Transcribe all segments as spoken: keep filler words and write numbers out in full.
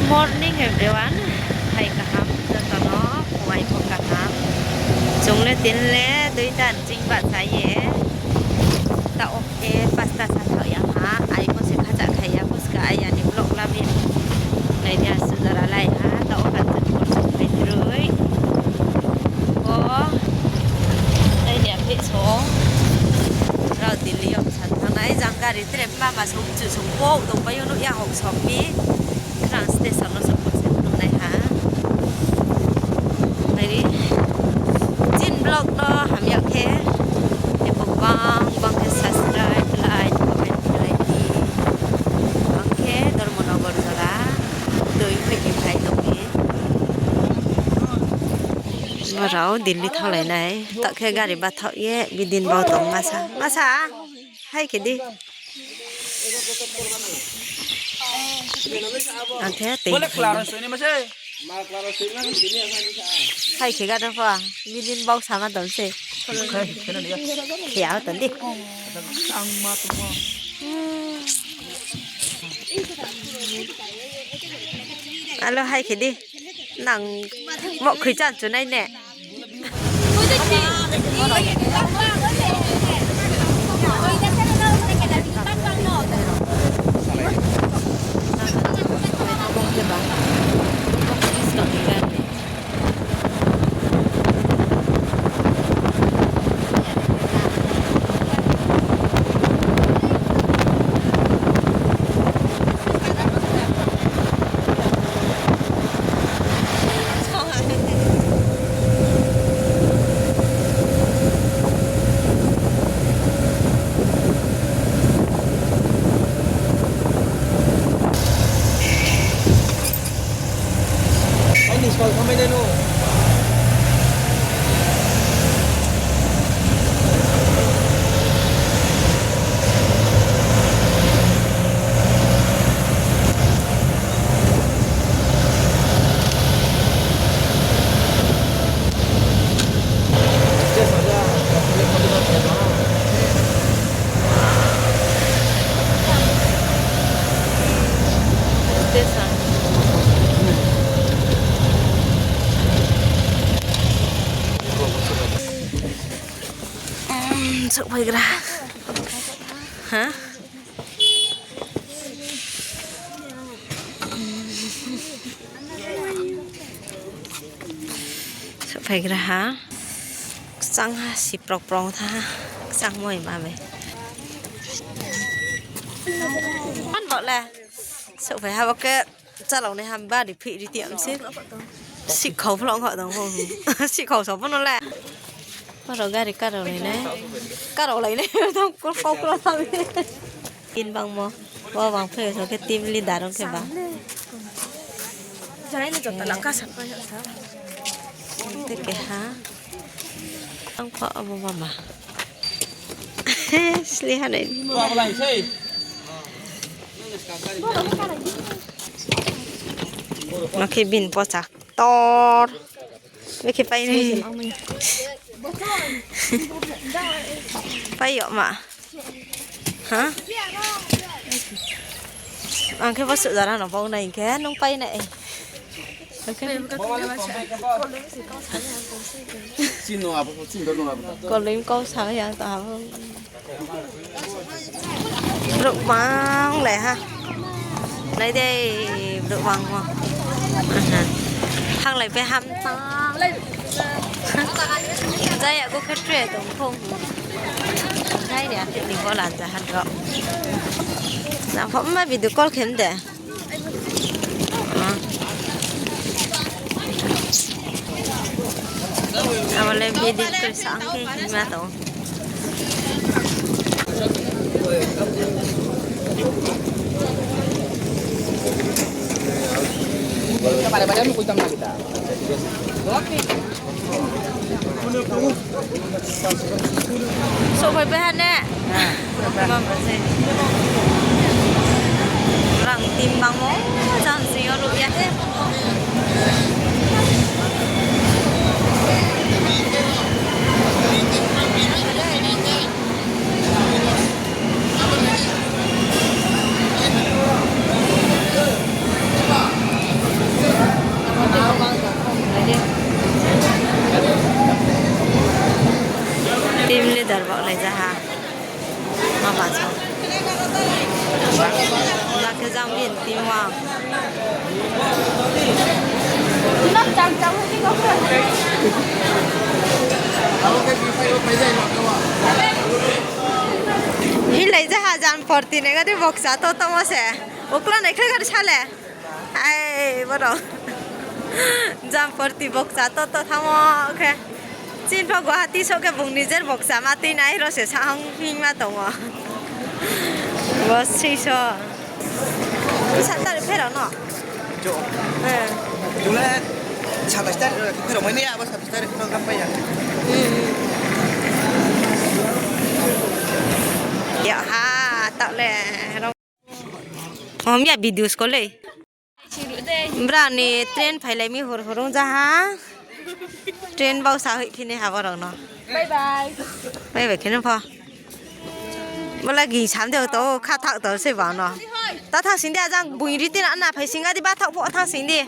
Morning everyone, hai kaham joto no, phuaing pho kaham. Chung le tini le duita ni ching bahcha ye, taoh khe pasta sa thaoh ya ha, ai pho se khacha khai ya, phuska ai ya ni vlog la mi. Nai ni asuh jora lai ha, taoh wo kan chung pho chung phai droi. Bo, nai ni aphi so, rao Delhi yo sa thanng nai, jang gari tre mama song chu song bo tong pai yo nuh ya hok song mi. Rang station no song bo se phnuh nai ha. Nai di. Chini vlog no hamya khe, ebo bang bang khe subscribe, like, comment khe lai di. Ang khe Dharmanagar jora, tui phai ni phai tong mi. Bo rao Delhi thanglai nai. Taoh khe gari bathaoh ye bidin bau tong masa. Masa, hai khe di. Ang khe tei. Hai khe gana pho, bidin bau sama tong se. Khe ya tong di. Alo hai khe di. Nang mo khui chan chu nai ne. Souhphaigra. Ha? Souhphaigra ha. Kchang ha, siprok prong tha ha. Kchang moi ma bai. An bo le. Souhphai ha bo khe. Chalao nai ham bari phih ri ti am se. Sikhau phlong kha tong pho. Sikhau so pho no le. Aro gari karao lai nai. Karao lai nai. Tong kau kau kau tham. Tin bangmo. Bo bang phai so khe team leader ong khe ba. Jai ni jota lang ka sa. Te keha. Ang pho abo mama. Sli ha nai. Ma khe bini pochak tor. Bekhe pai nai. Pai yo ma. Ha? Ang khe bo suh jora no bau nai hing khe nung pai nai. Ang khe koloi kau sa yang ta. Brouh mang le ha. Nai de, brouh mang mo. Aha. Hanglai pai ham tang. Jaya ko khe tre tong khong. Jai de, ni ko lan ja han ro. Na pho ma video call khem de. Abo le bidi khe sa ang khe hima tong. Souhphai bai ha ne? Rang tim bangmo, jang sing yo ruh ya he. Jang bin ti ma. Hilai jaha jang porti nai gadi boksa to tongmo se. Ukla nai khe gadi sale. Ai, boro. Jang porti boksa to to thamo khe. Chin pho Guwahati so khe bung nijer boksa ma tui nai ro se sahang hing ma tongmo. Bo seiso. Sat tarik pherao no? Jo. Eh. Jule satais tarik pherao mai ni abo satais tarik no gam pai ya. Hmm. Ya ha, tak le. Om ya video skol le. Brao ni train phailai mi hor hor ong ja ha. Train bausa hoih phi nai ha borao no. Bye bye. Bye bye khe no pho. Bo le ging sam de to kha thak to se ba no. Ta thang sing di ajang bung ri tin ana phai sing di ba thak pho thang sing di.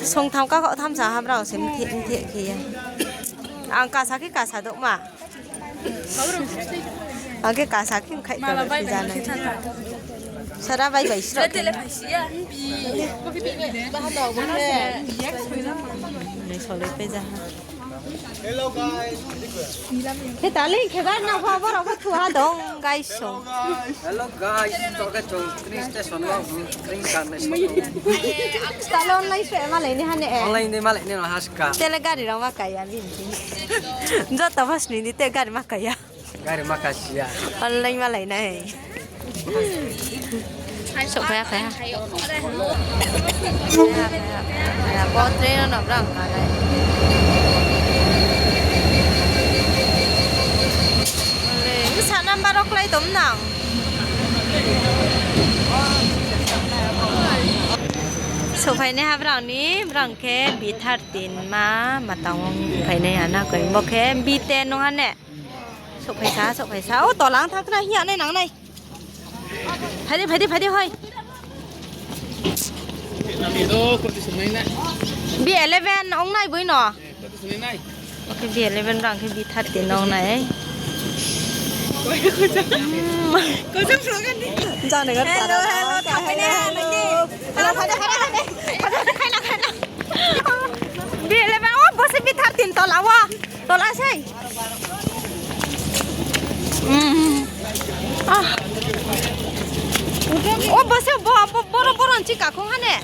Song tham ka kho tham sa ha brao se mthe mthe khe ya. Ang kasa khe kasa dok ma. Ang khe kasa khe khai to jana. Sara bai bai sro. Ni soloi pe ja ha. Hello guys. Khe tali khe ba na pha boro pha thu ha dong guys so. Hello guys, to khe chung train station wo train ka nai. Talo online se malai ni ha ne. Online de malai ni no haska. Tele gari rao ma kaya bin. Joto bas ni ni te gari ma kaya. Gari ma kasiya. Online malai nai. Sok phai, phai. Bo train no brang kha nai. Sa number rok klái tom nang. Sok phai nai ha brang ni, brang khe B thirteen ma, ma tang ong phai nai ha na koi. Bo khe B ten no ha ne. Sok phai sa, sok phai sa. O, tola ang thang khna hing ya nai nang nai. Phai di, phai di, phai di, hoi. B eleven ong nai boi no. Okay, B eleven rang khe B thirteen ong nai. Hello, hello, hello. B eleven, o, bo se B thirteen tola wo. Tola sei. Hmm. Ah. O, bo se, bo, bo, boro, boro ni chika khong ha ne.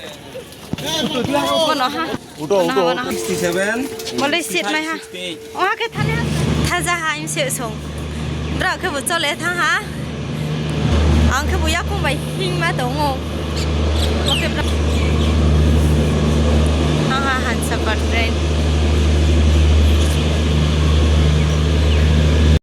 Bono ha. Udo, bono ha, udo. Bono ha. Sixty seven. Bo le seat mai ha. Sixty eight. O ha khe thale ha. Thaja ha, im se song. Brao khe bo chole thang ha. Ang khe bo yakung bai hing ma tong ou. Okay, brao.